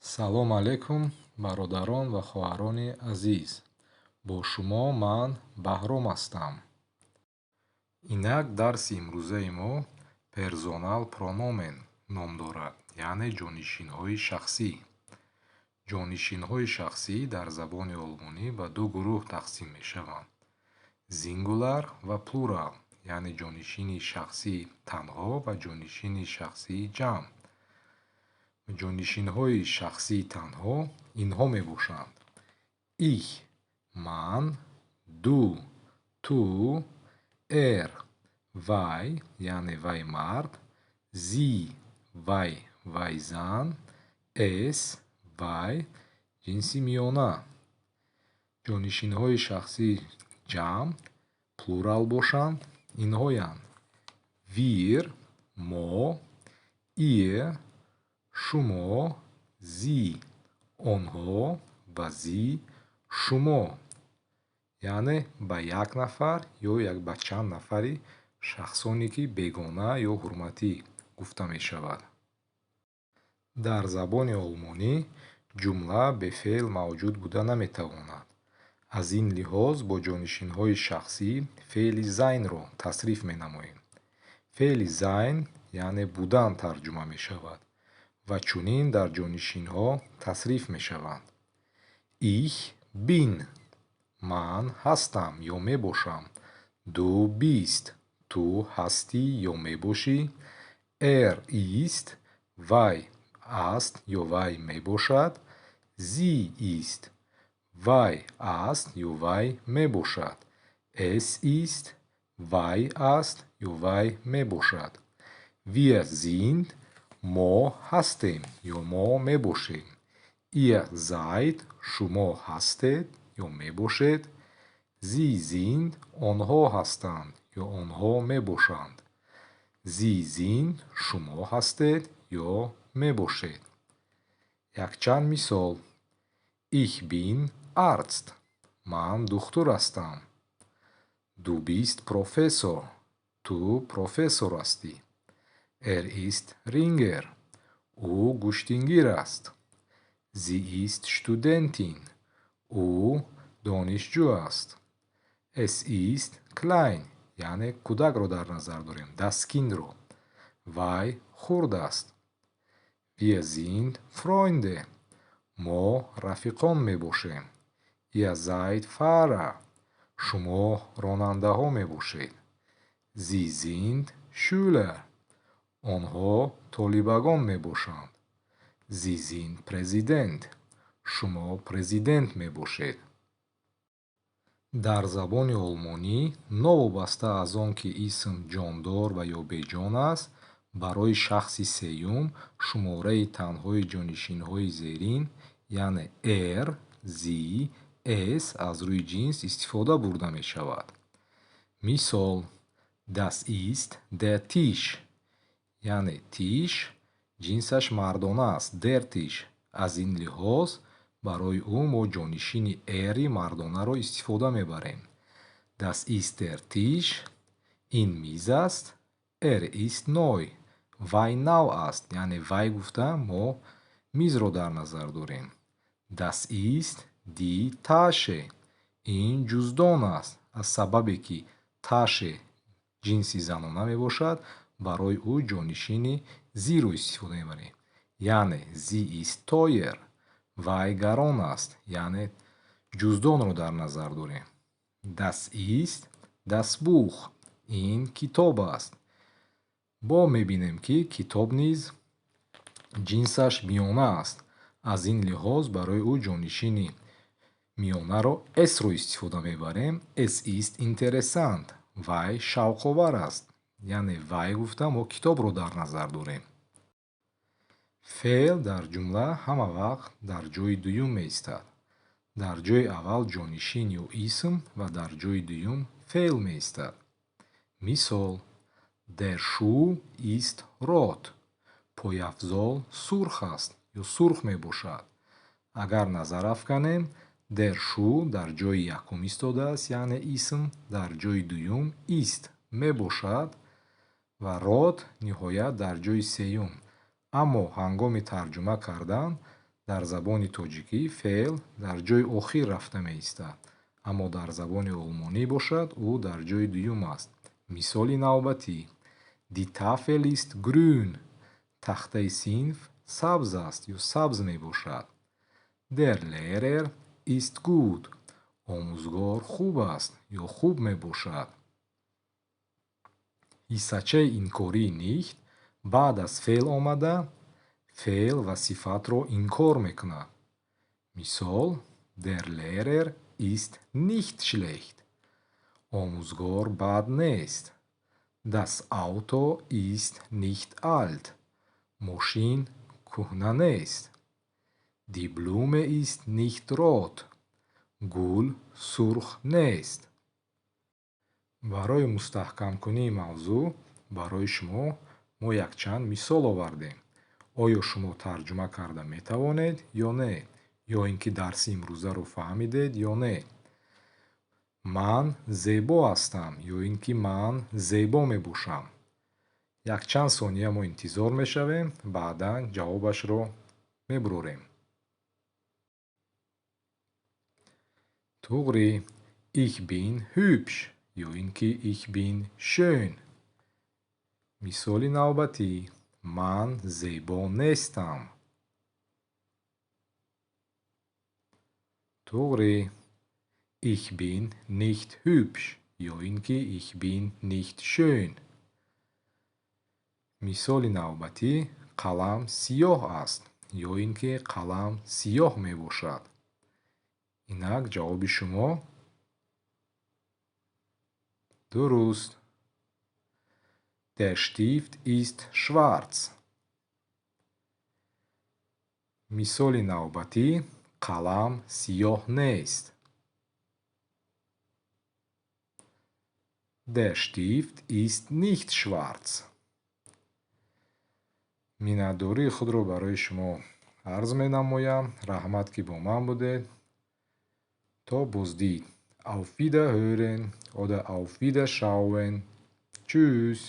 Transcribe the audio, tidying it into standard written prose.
Салом алейкум, бародарон ва хоҳарони азиз! Бо шумо ман Баҳром ҳастам. Инак, дарси имрӯзаи мо Personalpronomen ном дорад, яъне ҷонишинҳои шахсӣ. Ҷонишинҳои шахсӣ дар забони олмонӣ ба ду гурӯҳ тақсим мешаванд: Singular ва Plural, яъне ҷонишини шахсии танҳо ва ҷонишини шахсии ҷамъ. Ҷонишинҳои шахсии танҳо инҳо мебошанд: ich ман, du ту, er вай, яъне вай мард, sie вай, вай зан, es вай ҷинси миёна. Ҷонишинҳои шахсии ҷамъ, Plural бошанд, инҳоянд: wir мо, ihr шумо, Sie онҳо ва Sie шумо. Яъне ба як нафар ё ба чанд нафари шахсоне, ки бегона ё ҳурматӣ гуфта мешавад. Дар забони олмонӣ ҷумла бе феъл мавҷуд буда наметавонад. Аз ин лиҳоз бо ҷонишинҳои шахсӣ феъли sein -ро тасриф менамоем. Феъли sein, яъне будан тарҷума мешавад ва чунин дар ҷонишинҳо тасриф мешаванд: Ich bin ман ҳастам ё мебошам, du bist ту ҳастӣ ё мебошӣ, er ist вай аст ё вай мебошад, sie ist вай аст ё вай мебошад, es ist вай аст ё вай мебошад, wir sind мо ҳастем ё мо мебошем, ihr seid шумо ҳастед ё мебошед, sie sind онҳо ҳастанд ё онҳо мебошанд, Sie sind шумо ҳастед ё мебошед. Якчанд мисол: Ich bin Arzt ман духтур ҳастам. Du bist Professor ту профессор ҳастӣ. Er ist Ringer ӯ гӯштингир аст. Sie ist Studentin ӯ донишҷӯ аст. Es ist klein, яъне кӯдакро дар назар дорем, das Kind -ро. Вай хурд аст. Wir sind Freunde мо рафиқон мебошем. Ihr seid Fahrer шумо ронандаҳо мебошед. Sie sind Schüler онҳо толибагон мебошанд. Sie sind Präsident шумо президент мебошед. Дар забони олмонӣ, новобаста аз он ки исм ҷондор ва ё беҷон аст, барои шахси сеюм шумораи танҳои ҷонишинҳои зерин, яъне er, sie, es аз рӯи ҷинс истифода бурда мешавад. Мисол: Das ist der Tisch, яъне Tisch ҷинсаш мардона аст, der Tisch. Аз ин лиҳоз барои ӯ мо ҷонишини er -и мардонаро истифода мебарем. Das ist der Tisch ин миз аст, er ist neu вай нав аст, яъне вай гуфта мо мизро дар назар дорем. Das ist die Tasche ин ҷуздон аст. Аз сабабе ки Tasche ҷинси занона мебошад, барои ӯ ҷонишини sie -ро истифода мебарем. Яъне sie ist teuer вай гарон аст, яъне ҷуздонро дар назар дорем. Das ist das Buch ин китоб аст. Бо мебинем, ки китоб низ ҷинсаш миёна аст. Аз ин лиҳоз барои ӯ ҷонишини миёнаро es -ро истифода мебарем. Es ist interessant вай шавқовар аст, яъне вай гуфта мо китобро дар назар дорем. Феъл дар ҷумла ҳама вақт дар ҷои дуюм меистад. Дар ҷои аввал ҷонишин ё исм ва дар ҷои дуюм феъл меистад. Мисол: Der Schuh ist rot пойафзол сурх аст ё сурх мебошад. Агар назар афканем, der Schuh дар ҷои якум истодааст, яъне исм, дар ҷои дуюм ist мебошад ва rot ниҳоят дар ҷои сеюм. Аммо ҳангоми тарҷума кардан Дар забони тоҷикӣ феъл дар ҷойи охир рафта меистад, аммо дар забони олмонӣ бошад, ӯ дар ҷойи дуюм аст. Мисоли навбатӣ: Die Tafel ist grün. Тахтаи синф сабз аст ё сабз мебошад. Der Lehrer ist gut. Омӯзгор хуб аст ё хуб мебошад. Ҳиссачаи инкории nicht баъд аз феъл омада, феъл ва сифатро инкор мекунад. Мисол: Der Lehrer ist nicht schlecht. Омӯзгор бад нест. Das Auto ist nicht alt. Мошин кӯҳна нест. Die Blume ist nicht rot. Гул сурх нест. Барои мустаҳкамкунии мавзӯъ барои шумо мо якчанд мисол овардем. Оё шумо тарҷума карда метавонед ё не? Ё ин ки дарси имрӯзаро фаҳмидед ё не? Ман зебо ҳастам ё ин ки ман зебо мебошам. Якчанд сония мо интизор мешавем, баъдан ҷавобашро мебурорем. Туғри: Ich bin hübsch ё ин ки Ich bin schön. Мисоли навбатӣ: Ман зебо нестам. Туғри: Ich bin nicht hübsch ё ин ки Ich bin nicht schön. Мисоли навбатӣ: Қалам сиёҳ аст ё ин ки қалам сиёҳ мебошад. Инак ҷавоби шумо дуруст. Der Stift ist schwarz. Мисоли навбатӣ: Қалам сиёҳ нест. Der Stift ist nicht schwarz. Миннатдории худро барои шумо арз менамоям. Раҳмат, ки бо ман будед. То боздид. Auf Wiederhören oder auf Wiederschauen. Tschüss.